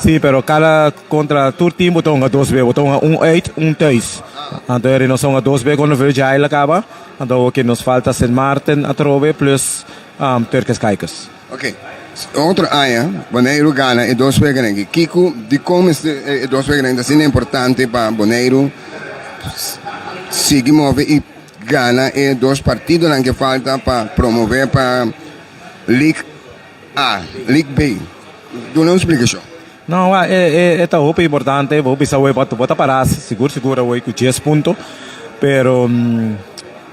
Sí, pero kada kontra tur team bo ta hunga dos be. Bo ta hunga un uit, un thuis. Anto eri nos a hunga dos be kontra Virgin Island kaba. Anto awor nos falta Sint Maarten atrobe plus Turkish Caicos. Ok. Otro aña Boneiru gana e dos weganan aki. Kiko, dikon mester e dos weganan ta asina importante pa Boneiru sigui move i gana e dos partidonan ke falta pa promove pa League A, League B? Duna un splikashon. No, wak, e ta hopi importante. Bo bisa awor bo ta para sigur sigur awor ku dies punto, pero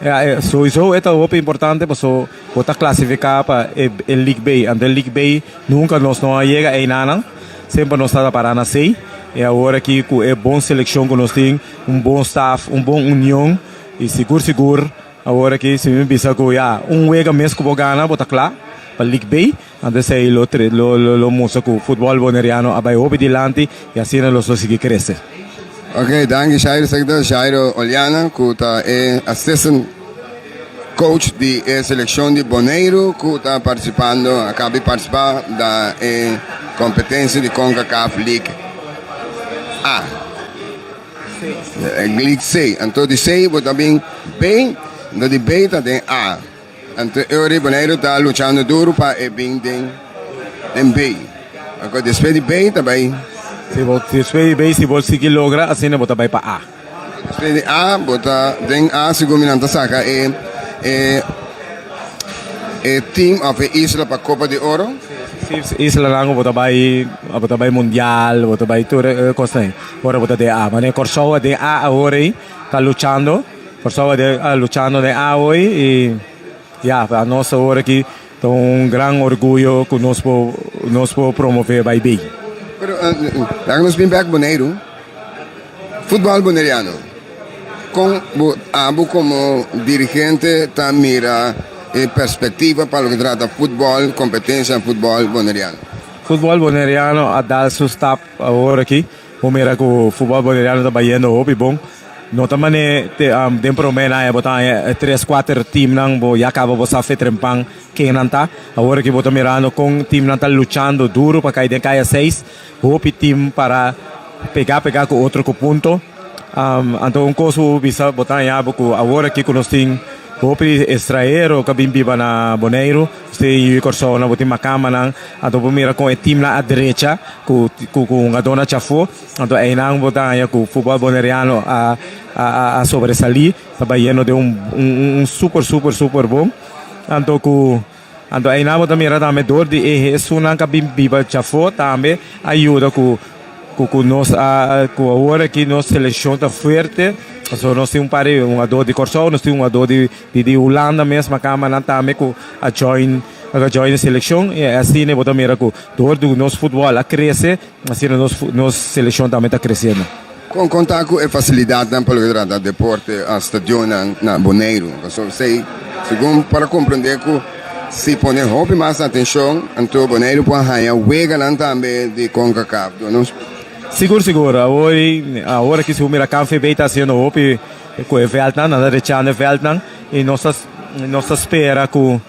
ya souiso e ta hopi importante paso bo ta klasifiká pa e League B. Anto e League B nunka nos no a yega einanan, semper nos tabata para na C. I awor aki ku e bon selekshon ku nos tin, un bon staf, un bon union i sigur sigur awor aki si mi bisa ku ya un wega mes ku bo gana bo ta kla pa League B. Anto esei lo lo mustra ku futbòl boneriano a bai hopi dilanti i asina lo sigui krese. Ok, danki Jairo. Esaki ta Jairo Oliana ku ta e assistant coach di e selekshon di Boneiru ku ta partisipando, a kaba di partisipá na e kompetensia di Concacaf League A. League C. Anto di C bo ta bin B, anto di B ta den A. Anto e ora Boneiru ta luchando duru pa e bin den den B. Anto despues di B ta bai. Si bo despues di B si bo sigui logra asina bo ta bai pa A. Despues di A bo ta den A segun mi nan ta saka e e e team of e isla pa Copa di Oro. Si islanan ku bo ta bai bo ta bai mundial bo ta bai tur e kosnan ei ora bo ta den A. Manera Kòrsou a den A awor ei ta luchando. Kòrsou a luchando den awe i ya pa nos awor aki ta un gran orguyo ku nos por nos por promové bai bei. Pero laga nos bin bek Boneiru, futbòl boneriano, kon bo abo komo dirigente ta mira e perspektiva pa loke trata futbòl, kompetensia futbòl boneriano? Futbòl boneriano a dal su stap awor aki. Bo mira ku futbòl boneriano ta bayendo hopi bon. No ta manera te den prome aña bo ta haña e tres kuater teamnan bo ya kaba bo sa fe trempan ken nan ta. Awor aki bo ta mirando kon teamnan ta luchando duru pa kai den kaya seis. Hopi team para pega pega ku otro ku punto. Anto un kos ku bo bisa bo ta haña bo ku awor aki ku nos tin hopi estrahero ku a bin biba na Boneiru. Nos tin yu di Kòrsou nan bo tin makamanan. Anto bo mira kon e teamnan a drecha ku ku hungadónan chafó. Anto einan bo ta haña ku futbòl boneriano a a sobresalí, ta bayendo den un un super super super bon. Anto ku anto einan bo ta mira tambe dor di e esunnan ku a bin biba djafó tambe a yuda ku ku ku nos a ku awor aki nos selekshon ta fuerte. Pasobra nos tin un par di hungadó di Kòrsou, nos tin hungadó di di Hulanda mes, makamba nan tambe ku a join a join e selekshon. I asina bo ta mira ku dor di nos futbòl a krese. Asina nos nos seleccion tambe ta creciendo. Kon kon ta ku e fasilidatnan pa loke trata deporte a stadionnan na Boneiru? Pasobra esei segun por a komprendé ku si pone hopi mas atenshon anto Boneiru por haña weganan tambe di Concacaf. Nos. Sigur sigur awor awor aki si bo mira KNVB ta hasiendo hopi ku e vèltnan nan ta rechando e vèltnan i nos ta nos ta spera ku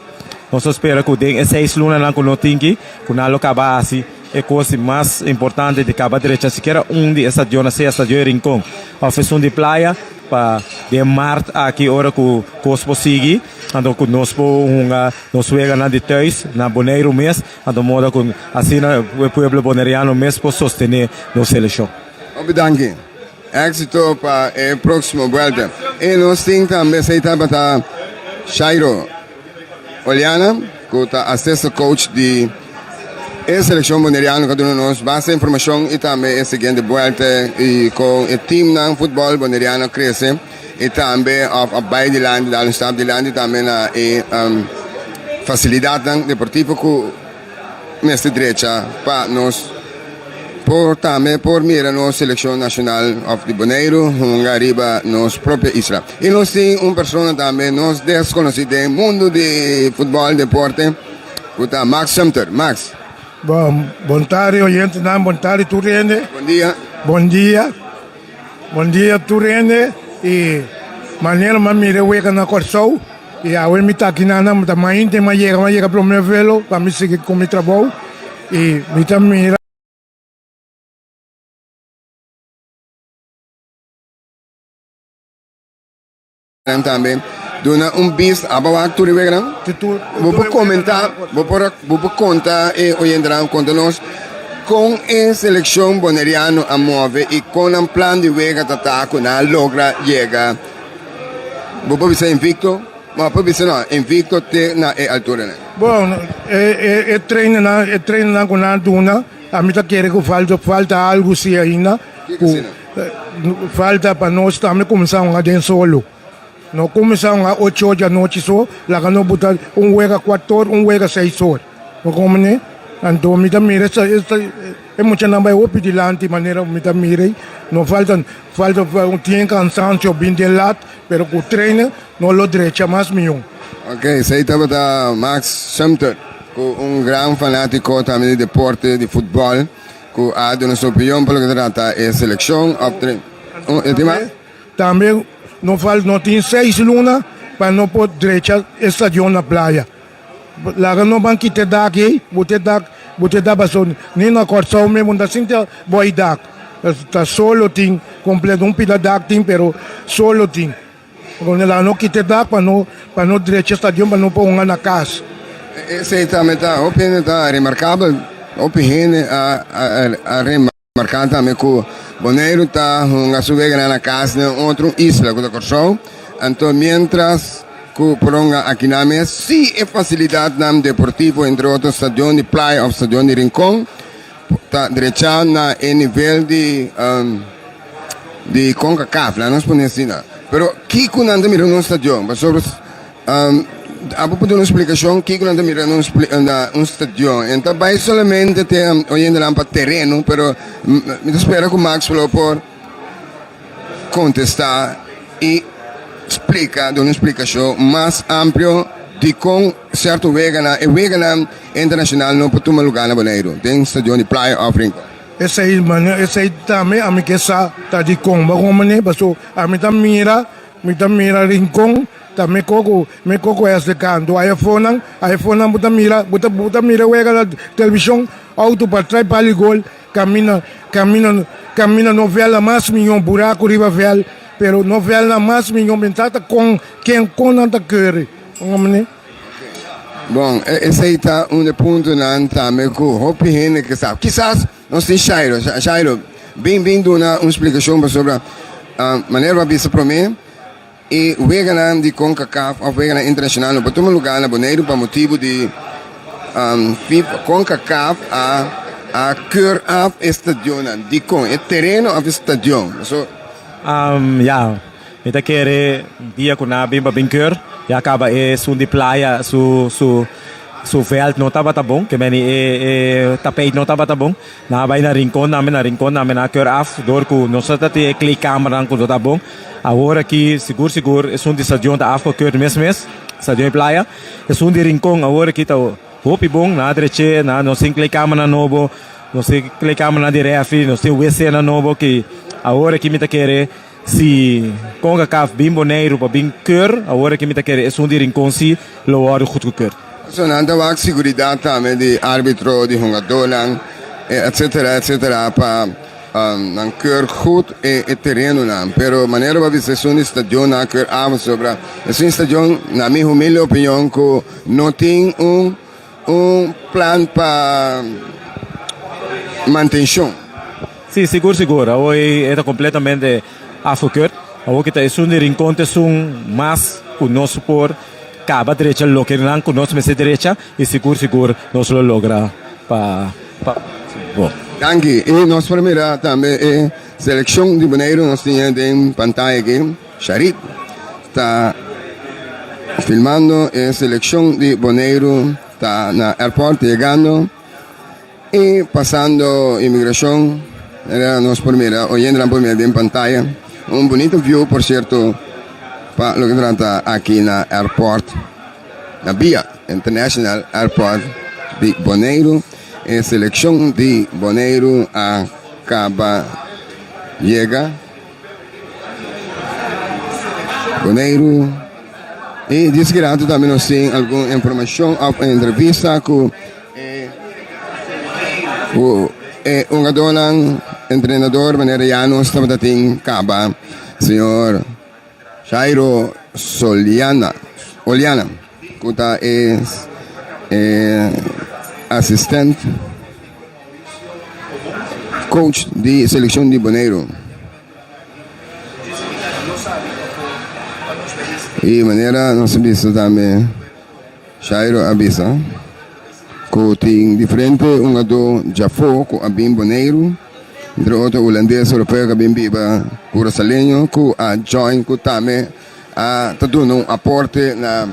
nos ta spera ku den e seis lunanan ku nos tin ki ku nan lo kaba hasi E kos di mas importante di kaba drecha sikiera un di e stadionnan sea Stadion Rincon òf esun di Playa pa den mart aki ora ku kos por sigui anto ku nos por hunga nos weganan di thuis na Boneiru mes anto moda ku asina e pueblo boneriano mes por sostené nos selekshon. Hopi danki. Éxito pa e próksimo buelta. E nos tin tambe esei tabata Shairo. Oliana, ku ta assistant coach di e selekshon boneriano ku a duna nos basta informashon i tambe e siguiente buelta i kon e teamnan futbòl boneriano a krese i tambe òf a bai dilanti dal un stap dilanti tambe na e fasilidatnan deportivo ku mester drecha pa nos por tambe por mira nos seleccion nacional of di Boneiru hunga riba nos propio isla. Y nos tin un persona tambe nos desconoci den mundo di futbol, deporte, cu ta Max Sumter. Max. Bon, bon tardi oyentenan, bon tardi tur hende. Bon dia. Bon dia. Bon dia tur hende y manera mi a mira e wega na Kòrsou y awe mi ta aki nan ta mainta mi a yega mi a yega prome velo pa mi sigui ku mi trabou y mi ta mira. weganan tambe. Duna un bista, abo wak tur e weganan? Bo por komentá, bo por bo por konta e oyentenan, konta nos kon e selekshon boneriano a move i kon nan plan di wega ta ta ku nan a logra yega, bo por bisa invikto? Bo por bisa no, invikto te na e alturanan. Bon, e e e trainernan e trainernan ku nan a duna, ami ta kere ku falta falta algu si ainda ku falta pa nos tambe kuminsá hunga den solo. No kuminsá un a ocho or di anochi so, laga no buta un wega kuater or, un wega seis or. Bo komprende? Anto mi ta mira esta esta e muchanan bai hopi dilanti manera mi ta mira ei. No falta falta tin kansansio bin den lat, pero ku trainer no lo drecha mas mihó. Ok, esei tabata Max Sumter, ku un gran fanátiko tambe di deporte di futbòl, ku a duna su opinion pa loke ta trata e selekshon òf train. E tin mas? Tambe no falta no tin seis luna pa no por drecha e stadion na playa. Laga no ban kita e dak ei, buta e dak, buta e dak paso ni na Kòrsou mes bo no ta sinti boi dak. Ta solo tin kompleto un pida dak tin pero solo tin. Laga no kita e dak pa no pa no drecha e stadion pa no por hunga na kas. Esei tambe ta hopi hende ta remarkabel, hopi hende a a a. Marká tambe ku Boneiru ta hunga su weganan na kas den un otro isla ku ta Kòrsou. Anto miéntras ku por hunga akinan mes si e fasilidatnan deportivo entre otro stadion di Playa òf stadion di Rincon ta drechá na e nivel di di Concacaf, laga nos pone asina. Pero kiko nan ta mira na un stadion? Pasobra Abo por duna un splikashon kiko nan ta mira na un stadion? E no ta bai solamente te oyentenan pa tereno, pero mi ta spera ku Max lo por kontestá i splika, duna un splikashon mas amplio dikon sierto weganan, e weganan internashonal no por tuma lugá na Boneiru den stadion di Playa òf Rincon. Esei esei tambe ami ke sa ta dikon bo komene pasobra ami ta mira mi ta mira Rincon. Ta mi koko, mi koko es de kanto. Aya fonan, aya fonan bo ta mira, bo ta bo ta mira wega na televishon, auto pa trai pali gol, kamina, kamina, kamina no vela mas miño, buraku riba vel, pero no velnan mas miño, mi ta ta kon ken kon nan ta kere, hombre. Bon, esei ta un de puntonan tambe ku hopi hende ke sa. Kisas nos tin Shairo. Shairo, bin bin duna un splikashon pasobra manera bo a bisa promé. E weganan di Concacaf of weganan internacional no por tuma lugar na Boneiru pa motibu di FIFA. Concacaf a a keur af e stadionnan. Dikon? E tereno of e stadion? Paso. Ya, mi ta kere dia ku nan a bin pa bin keur, ya kaba esun di playa su su su veld no tabata bon, ke meni e e tapijt no tabata bon. Nan a bai na Rincon tambe, na Rincon tambe nan a keur af dor ku no sa ta tin e kleedkamernan ku no ta bon. Awor aki sigur sigur esun di stadion ta afgekeurd mes mes, stadion di playa. Esun di Rincon awor aki ta hopi bon, nan a dreche, nan nos tin kleedkamernan nobo, nos tin kleedkamernan di refri, nos tin wc-nan nobo ki awor aki mi ta kere si Concacaf bin Boneiru pa bin keur, awor aki mi ta kere esun di Rincon si lo wòrdu goedgekeurd. So nan ta wak siguridat tambe di arbitro, di hungadónan, etcetera, etcetera pa nan keur goed e e terenonan. Pero manera bo a bisa esun di stadion nan a keur af pasobra esun di stadion na mi humilde opinion ku no tin un un plan pa mantenshon. Sí, sigur sigur. Awor e ta completamente afgekeurd. Awor ki ta esun di Rincon ta esun mas ku nos por kaba drecha loke nan ku nos mester drecha i sigur sigur nos lo logra pa pa bo. Danki. I nos por mira tambe e selekshon di Boneiru nos tin den pantaya aki. Sharit ta filmando e selekshon di Boneiru ta na airport yegando. I pasando imigrashon, nos por mira, oyentenan por mira den pantaya, un bunito view por sierto pa loke trata aki na airport, na Bia International Airport di Boneiru. E selekshon di Boneiru a kaba yega Boneiru i disgirato tambe nos tin algun informashon òf entrevista ku. Ku e hungadónan, entrenador manera ya nos tabata tin kaba, señor. Jairo Soliana, Oliana, ku ta e asistent coach di selekshon di Boneiru. I manera nos a bisa tambe Jairo a bisa ku tin diferente hungadó djafó ku a bin Boneiru, entre otro hulandes, europeo ku a bin biba, kurasaleño ku a join ku tambe a ta duna un aporte na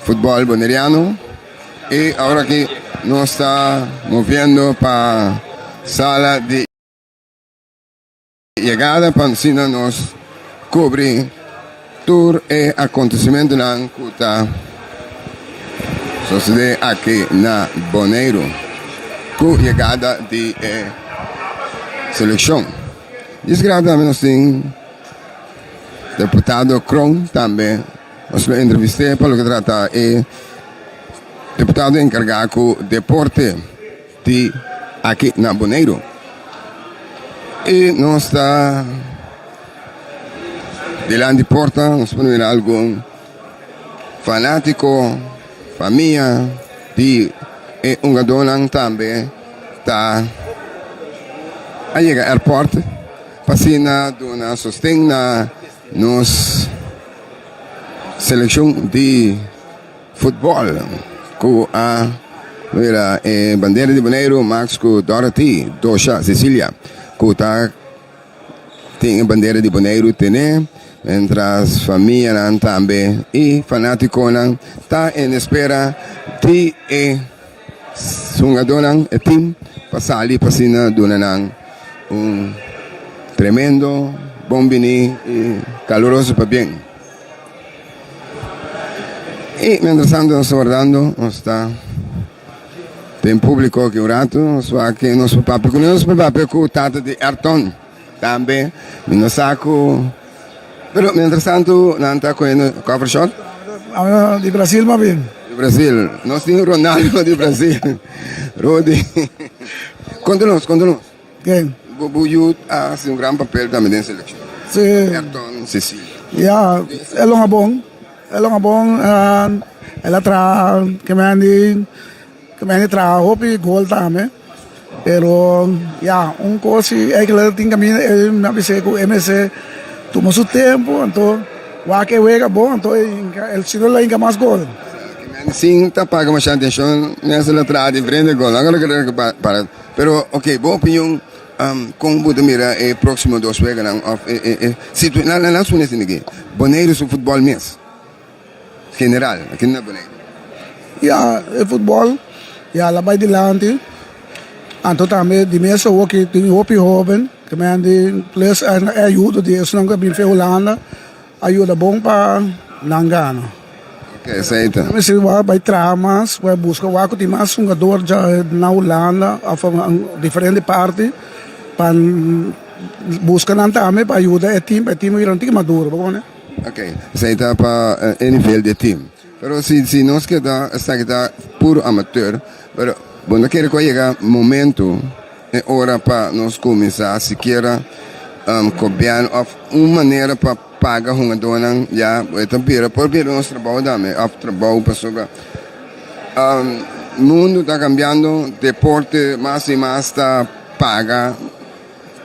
futbòl boneriano. I awor aki nos ta moviendo pa sala di. Yegada pa asina nos kubri tur e akontesimentunan ku ta sosodé aki na Boneiru ku yegada di e selekshon. Disgraf tambe nos tin deputado Kroon tambe nos lo entrevist'é pa loke trata e deputado enkargá ku deporte. Di aki na Boneiru. I nos ta dilanti porta, nos por mira algun fanátiko, famia di e hungadónan tambe ta a yega airport pa asina duna sosten na nos selekshon di. Futbòl ku a mira e bandera di Boneiru Max ku Dorothy Dosha Cecilia ku ta tin e bandera di Boneiru tene mientras famianan tambe i fanatikonan ta en espera di e hungadónan e tim pa sali pa asina duna nan un tremendo bon bini i kaluroso pabien. Y mientras tanto nos ta wardando, nos ta den publico aki un rato, nos wak ken nos por papia cu nos por papia cu tata di Ayrton tambe, mi no sa cu, pero mientras tanto nan ta cogiendo cover shot. Di Brasil mas bien. Di Brasil, nos tin Ronaldo di Brasil, Rodi, conta nos, conta nos. Ken? Bo bo yu a hasi un gran papel tambe den selekshon. Sí. Ayrton Cecilia. Ya, e longa bon. E longa bon. El a traha ke men di ke men di traha hopi gol tambe. Pero ya, un kos si eigenlijk tin kaminda e mi a bis'é ku e mester tuma su tempu anto wak e wega bon anto e hinka el si no lo hinka mas gol. Sin ta paga masha atenshon mester a traha diferente gol. Para Pero ok, bo opinion kon bo ta mira e próksimo dos weganan òf e e e situ nan nan suna esei aki Boneiru su futbòl mes general aki na Boneiru. Ya e futbòl ya la bai dilanti anto tambe di mes awor ki tin hopi hóben ke men di plus e ayuda di esnan ku a bin fe Hulanda. A yuda bon pa nan gana. Ok, esei ta. Mester wak bai traha mas, bai buska wak ku tin mas hungador dja na Hulanda of diferente parti pa buska nan tambe pa yuda e team pa e team bira un tiki mas duro, bo kono? Ok, esei ta pa e nivel di e team. Pero si si nos keda esaki ta puro amateur, pero bo no kere ku a yega momento. E ora pa nos kuminsá sikiera kobian òf un manera pa paga hungadónan ya e ta bira por bira nos trabou tambe òf trabou pasobra mundu ta kambiando deporte mas i mas ta paga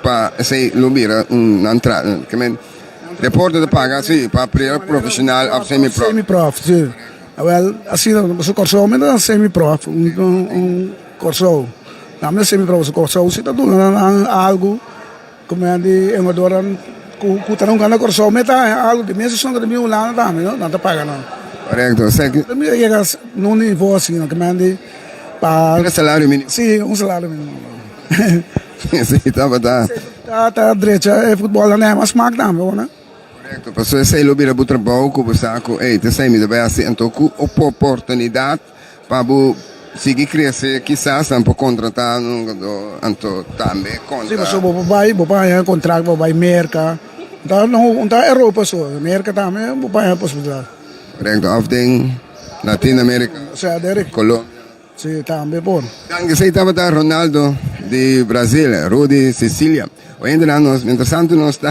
pa esei lo bira un nan tra kimen deporte ta paga si pa bira profeshonal òf semi prof. Semi prof si awèl asina pasobra Kòrsou mi ta semi prof un Kòrsou. Nan mester sirbi pa boso Kòrsou si ta duna nan algu ku men di engadornan ku ku ta hunga na Kòrsou mester haña algu di mes esun ku ta bin Hulanda tambe no nan ta paga nan. Korekto osea ki. Mi a yega na un nivo asina ku men di pa. Un salario minimo. Si un salario minimo. Si tabata. Ta ta drecha e futbòl nan mas smak tambe bo no. Korekto pasobra esei lo bira bo trabou ku bo sa ku ey ta esei mi ta bai hasi anto ku oportunidat. Pa bo sigui crece kisas nan por contrata un anto tambe conta. Si pasobra bo por bay bo por haña contract pa bay Merca ta no ta Europa so Merca tambe bo por haña posibilidad. Correcto of den Latino America, Colombia. Si tambe por. Danki esey tabata Ronaldo di Brasil, Rudy Cecilia. Oyentenan nos mientras tanto nos ta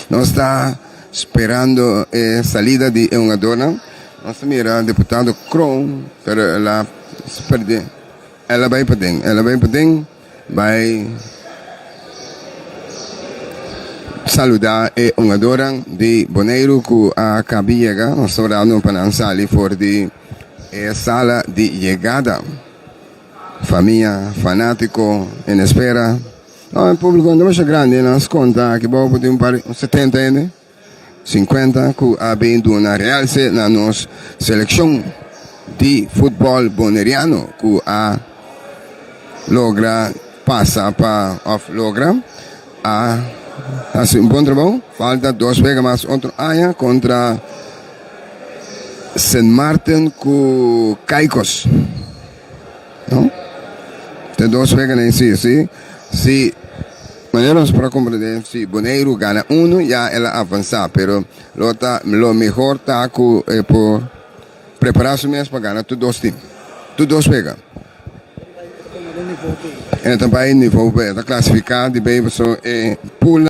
nos ta. Sperando e salida di e hungadornan. Nos ta mira diputado Kroon, pero el a perde. El a bai paden, el a bai paden, bai saluda e hungadornan di Boneiru ku a kabi yega. Nos ta warda pa nan sali for di e sala di yegada. Famia, fanatiko en espera. No, e públiko no ta masha grandi, nos konta aki bou por tin un par un setenta hende, sinkuenta ku a bin duna realse na nos selekshon di futbòl boneriano ku a logra pasa pa òf logra a hasi un bon trabou. Falta dos wega mas otro aña kontra Sint Maarten ku Caicos. No? Te dos weganan si, si, si manera nos por a comprende si Boneiru gana uno ya el a avansa, pero lo ta lo mehor ta cu e por prepara su mes pa gana tur dos team, tur dos wega. E ta bay nivo B, e ta clasifica di bay pasobra e pool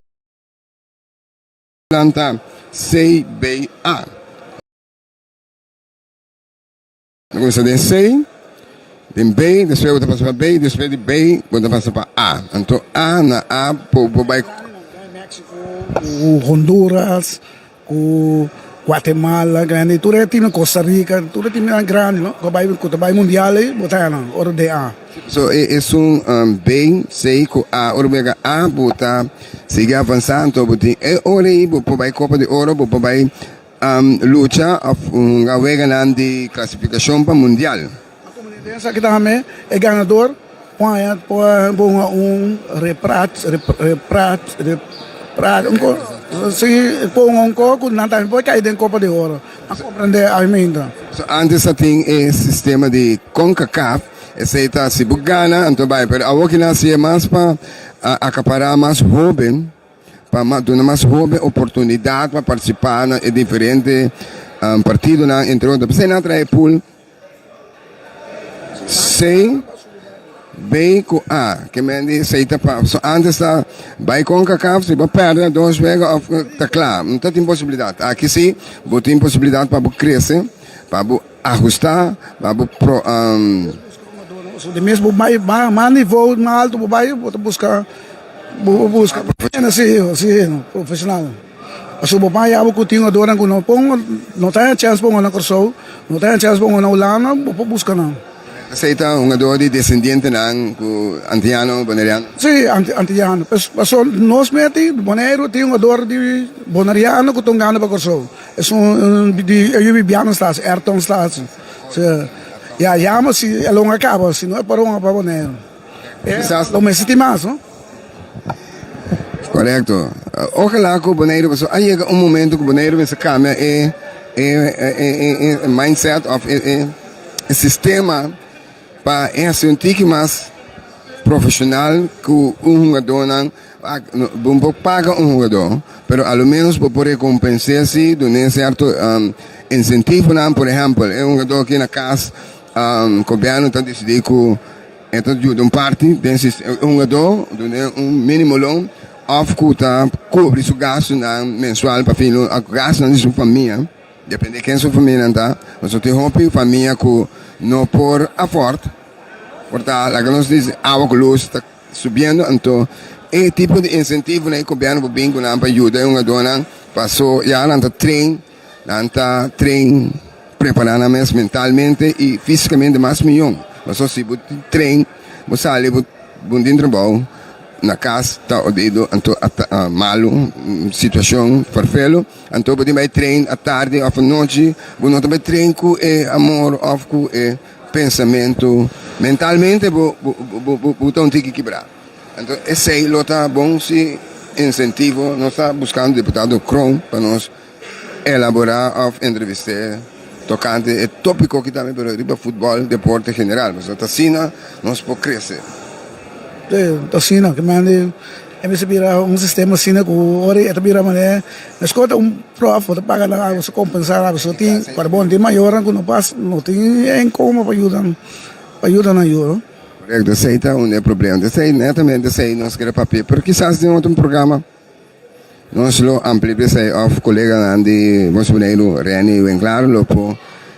nan ta C, B, A. Bo kuminsá den C, den B, despues bo ta pasa pa B, despues di B bo ta pasa pa A. Anto A na A bo por bai. Ku Honduras, ku Guatemala grandi, tur e teamnan Costa Rica, tur e teamnan grandi no ku bai ku ta bai mundial ei bo ta gana ora den A. So e esun B, C ku A, ora bo yega A bo ta sigui avansá anto bo tin e ora ei bo por bai Copa di Oro, bo por bai Lucha of hunga weganan di klasifikashon pa mundial. Den esaki tambe e ganador por haña por hunga un reprat reprat reprat un ko si por hunga un ko ku nan tambe por kai den kopa di oro. A komprende ami minta. So antes ta tin e sistema di Concacaf esei ta si bo gana anto bai pero awor ki nan hasié mas pa akapará mas hoben. Pa duna mas hoben oportunidat pa partisipá na e diferente partidonan, entre otro. P'esei nan a traha e pool C, B ku A. Ke men di esei ta pa, so antes ta bai Concacaf, si bo pèrdè dos wega òf ta kla, no ta tin posibilidat. Aki si bo tin posibilidat pa bo krese, pa bo Ahusta pa bo pro. Di mes bo bai mas nivo mas alto bo bai bo ta buska bo buska si si profesional pasobra bo bai abo ku tin jugadornan ku no pon no ta haña chèns pa hunga na Kòrsou no ta haña chèns pa hunga na Hulanda bo por buska nan. Esei ta hungador di desendientenan ku antiano boneriano? Si antiano pasobra nos meti Boneiru tin hungador di boneriano ku ta hungando pa Kòrsou. Esun di e yu Bibiano Staats, Ayrton Staats. Ya yama si e longa caba, si no e por hunga pa Boneiru. Lo mester tin mas, no? Correcto. Ojalá cu Boneiru, pasobra a yega un momento cu Boneiru mester cambia e e e mindset of e e sistema pa e hasi un tiki mas profesional cu un hungadornan. Bo no por paga un hugadó, pero a lo menos bo por rekompens'é si dun'é sierto insentivonan. Por ehèmpel, e hugadó aki na kas, gobièrnu ta disidí ku e ta yuda un parti den e hugadó, dun'é un mínimo loan òf ku ta kubri su gastunan mensual pa fin luna, gastunan di su famia, depende ken su famianan ta. Pasobra tin hopi famia ku no por afòrt, por ta laga nos disi awa ku lus ta. Subiendo anto e tipo di insentivonan e gobierno por bin cu nan pa yuda e hungadornan paso ya nan ta train, nan ta train prepara nan mes mentalmente y fisicamente mas miyon. Paso si bo train bo sali bo tin trabao na cas ta odido anto malo situacion fervelo anto bo tin bay train atardi of anochi bo no ta bay train cu e amor of cu e Pensamentu, Mentalmente bo bo ta un tiki kibrá. Anto esei lo ta bon si insentivo. Nos ta buskando diputado Kroon pa nos elaborá òf entrevist'é tokante e tópiko aki tambe, pero riba futbòl, deporte general. Pasobra ta asina nos por krese. Ta asina, E mester bira un sistema asina ku ora e ta bira manera meskos ta un prof bo ta paga nan algu so kompensá nan so tin pero bon tin mayornan ku no pas no tin inkomo pa yuda pa yuda nan yu. Korekto esei ta un e problema esei netamente esei nos kere papia pero kisas den otro programa. Nos lo amplia p'esei òf koleganan di Bos Boneiru, Renny Winklaar, lo por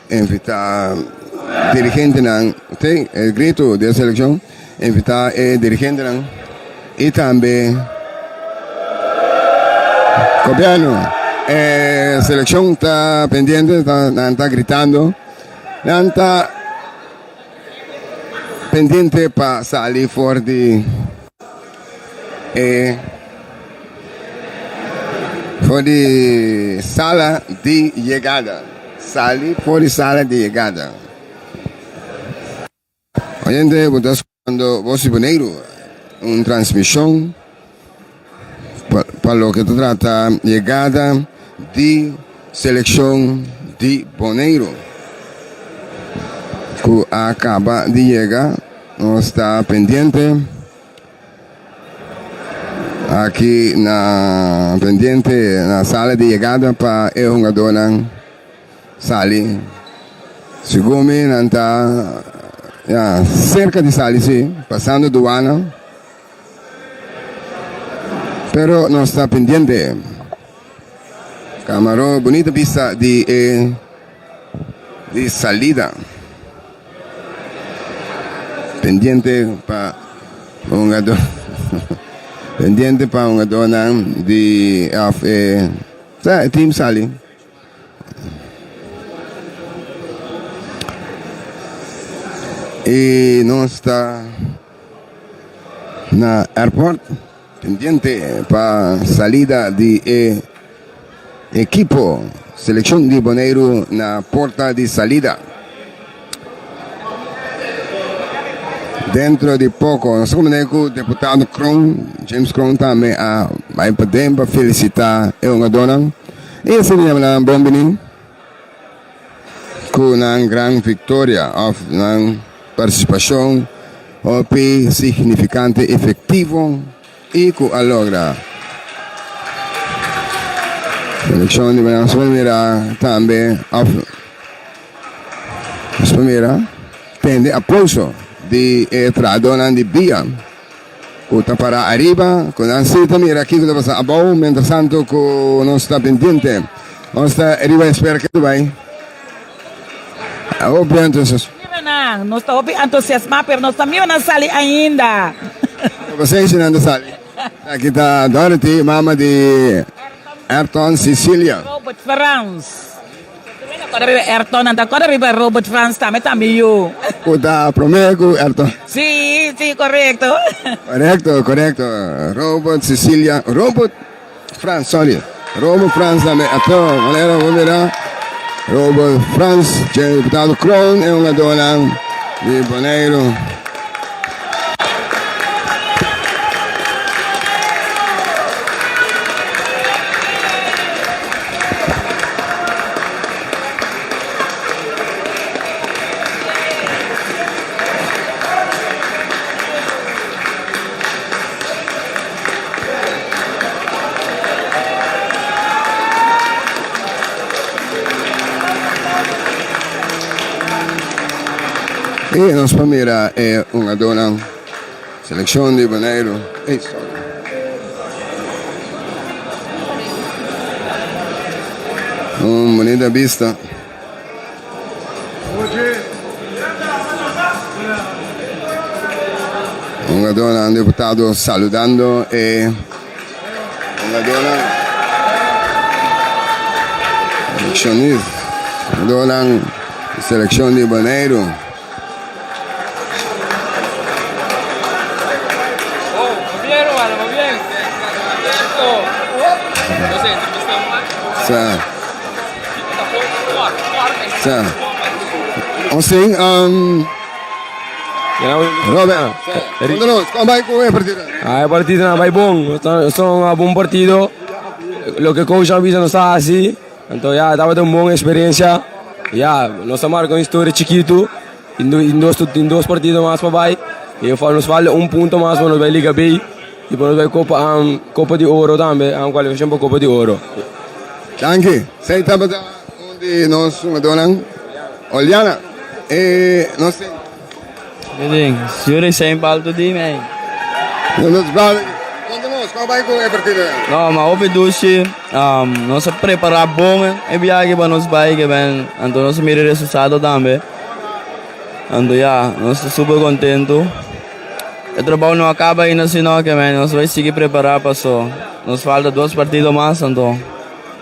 invitá dirigentenan, te e gritu di e selekshon, invitá e dirigentenan i tambe gobièrnu. E selekshon ta pendiente, nan ta gritando, nan ta pendiente pa sali for di. E for di sala di yegada. Sali for di sala di yegada. Oyente, bo ta skuchando Voz di Boneiru, un transmishon pa loke ta trata yegada di selekshon di Boneiru ku a kaba di yega. Nos ta pendiente aki na pendiente na sala di yegada pa e hungadornan sali. Segun mi nan ta ya serka di sali si, pasando duana. Pero nos ta pendiente. Camaro bunita bista di e di salida. Pendiente pa hungador pendiente pa hungadornan di of e sa e team sali. Y nos ta na airport pendiente pa salida di e Ekipo selekshon di Boneiru na porta di salida. Dentro di poko nos ta komprende ku deputado Kroon, James Kroon tambe a bai paden pa felisitá e hungadónan i asina yama nan bon bini ku nan gran viktoria òf nan partisipashon hopi signifikante efektivo. I ku a logra. Selekshon di Nos por mira tambe òf nos por mira tende aplouso di e trahadónan di bia ku ta pará ariba ku nan si ta mira kiko ta pasa abou mientrastantu ku nos ta pendiente. Nos ta riba espera ke ta bai. Hopi entusiasmá. Mira nan, nos ta hopi entusiasmá, pero nos ta mira nan sali ainda. Pasenshi nan ta sali. Aki ta Dorothy, mama di Ayrton Cecilia. Robert Frans. Kòrda riba Ayrton, nan ta kòrda riba Robert Frans tambe ta mi yu. Ku ta promé ku Ayrton. Sí, sí, korekto. Korekto, korekto. Robert Cecilia, Robert. Frans, sorry. Robo Frans tambe ato. Manera bo mira, Robo Frans, dje diputado Kroon e hungadónan di Boneiru. I nos por mira e hungadónan selekshon di Boneiru. Ey, sorry. Un bunita bista. Hungadónan diputado saludando e hungadónan selekshonista, hungadónan di selekshon di Boneiru. Sa. Sa. Ons tin um, Robert, Conta kon bai ku e partido? Ah, e partido na bai bon. Nos ta un bon partido. Loke coach a bisa nos ta hasi. Anto ya, tabata un bon experiencia. Ya, nos a marca un historia chikitu. In dos, in dos partido mas pa bai. Y nos falta un punto mas pa nos bai Liga B. Y pa nos bai Copa, um, Copa di Oro tambe, um, cualificacion pa Copa di Oro. Danki. Esei tabata un di nos hungadónan. Oliana, e nos tin. Miren, jullie zijn balto di mij. Nos brother. Konta nos. nos, kon bai ku e partidonan? No, ma hopi dushi. Nos a prepara bon e biahe pa nos bai ke ben, anto nos a mira e resultado tambe. Anto ya, nos ta super kontentu. E trabou no a kaba ainda sino ke men nos bai sigui prepara paso nos falta dos partido mas anto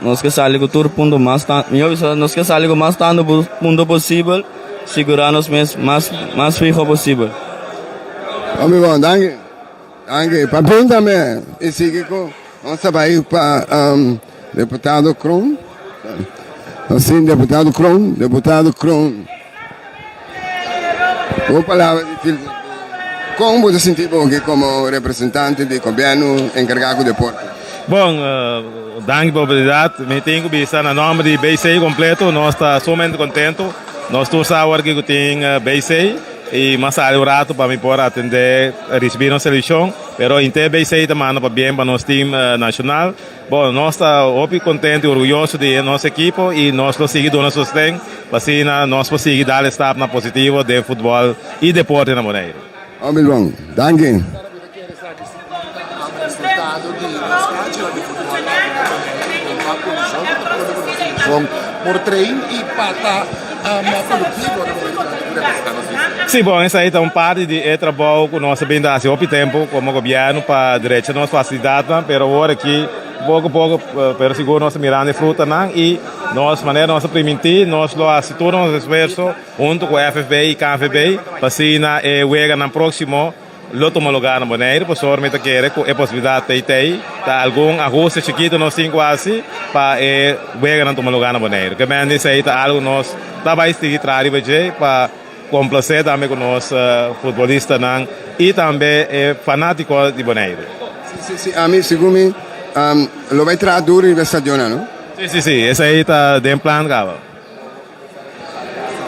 nos ke sali ku tur punto mas tantu, mihor bisa nos ke sali ku mas tantu punto posibel, sigura nos mes mas mas fiho posibel. Hopi bon, danki. Danki. Pabien tambe y sigui cu nos ta bay pa Deputado Kroon. Nos tin Deputado Kroon, Deputado Kroon. Un palabra di til con bo ta sinti bo aki como representante di gobierno encarga cu deporte? Bon, danki pa oportunidad. Mi tin cu bisa na nomber di BC completo, nos ta sumamente contento. Nos tur sa awor aki cu tin BC. Y mas sali un rato pa mi por atende ricibi nos seleccion, pero inter BC ta manda pabien pa nos team nacional. Bon, nos ta hopi contento y orguyoso di nos ekipo y nos lo sigui duna sosten pa asina nos por sigui dal e stapnan positivo den futbol y deporte na Boneiru. Hopi bon. Danki. Sí, bon, esei ta un parti di e trabou ku nos a bin ta hasi hopi tempu komo gobièrnu pa drecha nos fasilidatnan, pero awor aki poko poko pero sigur nos ta mirando e frutanan i nos manera nos a primintí nos lo hasi tur nos esfuerso huntu ku FFB i KNVB pa asina e weganan próksimo Lo tuma lugar na Boneiru, pasobra mi ta kere ku e posibilidat ta itei, ta algun ahuste chikitu nos tin ku hasi pa e weganan tuma lugar na Boneiru. Ke men di esei ta algu nos ta bai sigui traha riba dje pa komplasé tambe ku nos futbolistanan i tambe e fanátiko di Boneiru. Si, si, si, ami segun mi lo bai traha duru riba e stadionnan, no? Si, si, si, esei ta den plan kaba.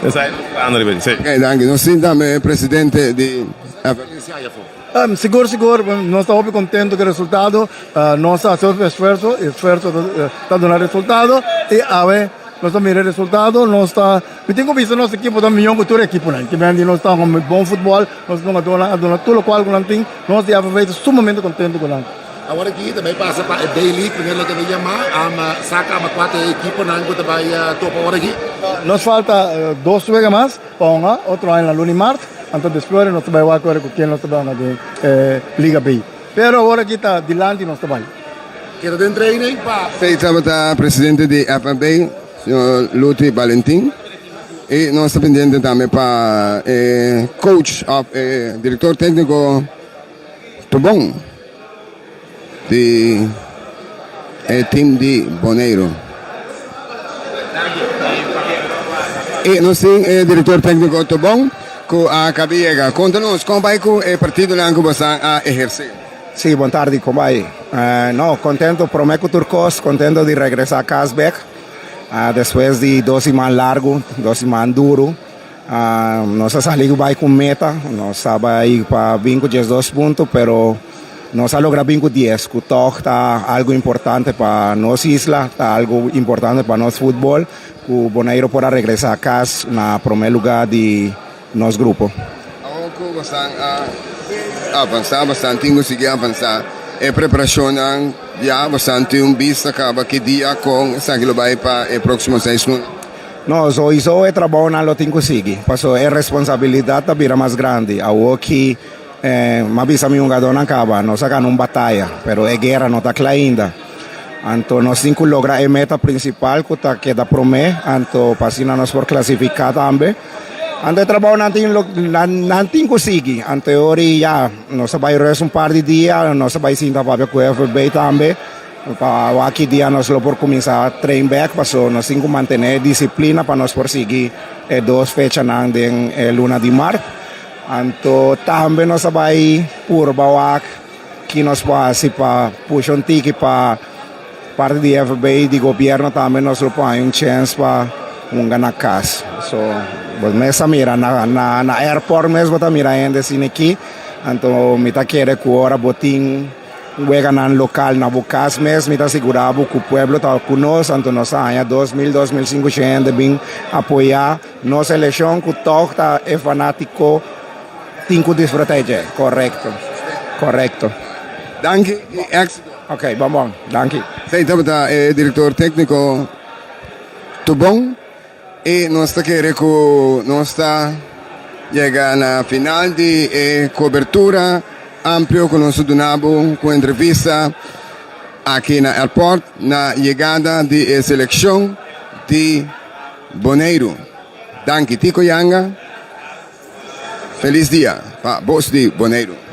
Esei nos plano riba dje, si. Ok, danki. Nos tin tambe e presidente di FF. Sigur, sigur, nos ta hopi contento cu e resultado. Nos a haci hopi esfuerzo, e esfuerzo ta duna resultado y awe nos ta mira e resultado. Nos ta, mi tin cu bisa nos ekipo ta miho cu tur ekiponan. Ki men di nos ta hunga bon futbol, nos hungadornan a duna tur locual cu nan tin. Nos di FFA ta sumamente contento cu nan. Awor aki ta bai pasa pa e B-League, primero loke ta yama, ama sa kaba kua ta e ekiponan ku ta bai topa awor aki. Nos falta dos wega mas pa hunga otro aña na luna di mart, anto despues nos ta bai wak ora ku ken nos ta bai hunga den e Liga B. Pero awor aki ta dilanti nos ta bai. Keda den training pa. Esei tabata presidente di FFB, señor Luti Balentin. I nos ta pendiente tambe pa e coach of e director tecnico Tobon di e team di Boneiru. I nos tin e director tecnico Tobon cu a caba di yega. Conta nos con bay cu e partidonan cu bosan a eherce. Sí, bon tardi, con bay? No, contento prome cu tur cos, contento di regresa cas bek despues di dos siman largo, dos siman duro. Nos a sali bai ku meta, nos a bai pa bin ku diesdos punto, pero nos a logra bin ku dies, ku tòg ta algu importante pa nos isla, ta algu importante pa nos futbòl, ku Boneiru por a regresá kas na promé lugá di nos grupo. Awor ku bosan a avansá, bosan tin ku sigui avansá e preparashonnan ya, bosan tin un bista kaba ki dia kon esaki lo bai pa e próksimo seis luna? No, souiso e trabounan lo tin ku sigui, pasobra e responsabilidat ta bira mas grandi. Awor ki m'a bisa mi hungadónan kaba, nos a gana un bataya, pero e guera no ta kla ainda. Anto nos tin ku logra e meta prinsipal ku ta keda promé, anto pa asina nos por klasifiká tambe. Anto e trabounan tin lo nan tin ku sigui. Anto e ora ya nos a bai rèst un par di dia, nos a bai sinta papia ku FB tambe. Pa awor ki dia nos lo por cuminsa train bek paso nos tin cu mantene e disciplina pa nos por sigui e dos fechanan den e luna di mart. Anto tambe nos a bay purba wak ki nos por haci pa pusha un tiki pa parti di FB di gobierno tambe nos lo por haña un chens pa hunga na cas. So bo mes a mira na na airport mes bo ta mira hende asina aki anto mi ta kere cu ora bo tin. Weganan lokal na bo kas mes, mi ta sigurá bo ku pueblo ta ku nos, anto nos a haña 2000, 2500 hende bin apoyá nos selekshon ku tòg ta e fanátiko tin ku disfrutá dje. Korekto, korekto. Danki i éksito. Ok, bon bon. Danki. Esei tabata e direktor tékniko Tobon i nos ta kere ku nos ta yega na final di e kobertura amplio ku nos a duna bo ku entrevista aki na airport na yegada di e selekshon di Boneiru. Danki Tico Yanga. Felis dia pa bos di Boneiru.